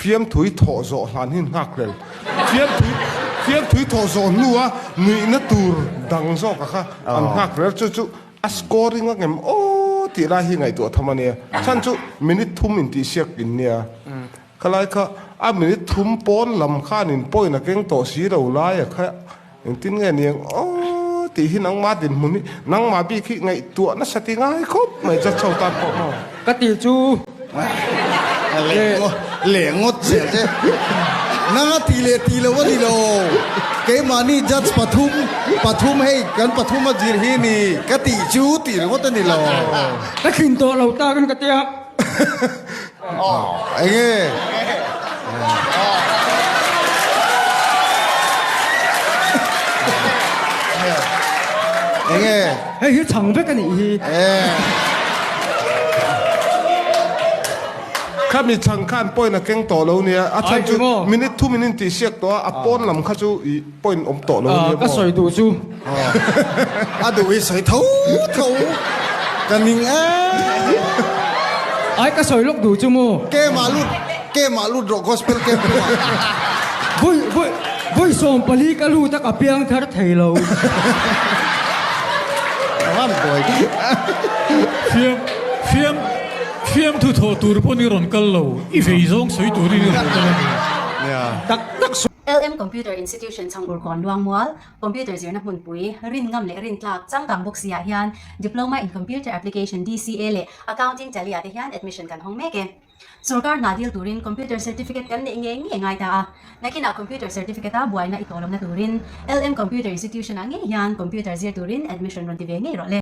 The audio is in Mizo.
Fiamthui thawh zawh hlan hi nghak hlel. Fiamthui fiamthui thawh zawh hnua nuihna tur dang zawka kha an nghak hlel. Chu chu a scoring a ngem aw tih lai hi ngaihtuah tham a nia. Chhan chu minute thum intihsiak in nia. Khalai kha a minute thum pawn lam khanin point a keng tawh si lo laia kha Engtin nge niang aw tih hi nangmah dinhmun hi nangmah bik hi ngaihtuah nasa ti ngai khawp mai judge ho tan pawh maw. Ka ti chu leh leh ngawt zel che nanga ti leh ti lo a ni lo keimahni judge pathum pathum hei kan pathum a zir hi ni ka tih chu tih ringawt a ni lo. Ka thlin tawh lo tak in ka tia. Enge? Enge? Hei hi chhang vek a nih hi. Khami chhang khan point a keng tawh lo nia, a chhan chu minute thum in intih siak tawh a, a pawn lam kha chu i point awm tawh lo nia maw. Ka sawi duh chu. A duh hi sawi tho tho ka ning em. Ai ka sawi lawk duh chu maw. Kemah lut kemah lut rawh gospel camp lamah. Vui vui vui 14 ka lut a ka piang thar thei lo. Van buai. Fiam fiam fiamthu thawh tur pawn i rawn kal lo i vei zawng sawi turin i rawn kal a ni. Tak tak sawi. LM Computer Institution Chhangurkawn Luangmual, Computer zirna hmunpui, rin ngam leh rin tlak changkang bawk si ah hian Diploma in Computer Application, DCA, leh Accounting Tally ah te hian admission kan hawng mek e. Sorkar hna dil turin Computer Certificate kan neih ngei ngei ngai ta a. Nakinah Computer Certificate a buaina i tawh lohna turin LM Computer Institution ah ngei hian Computer zir turin admission rawn ti ve ngei rawh le.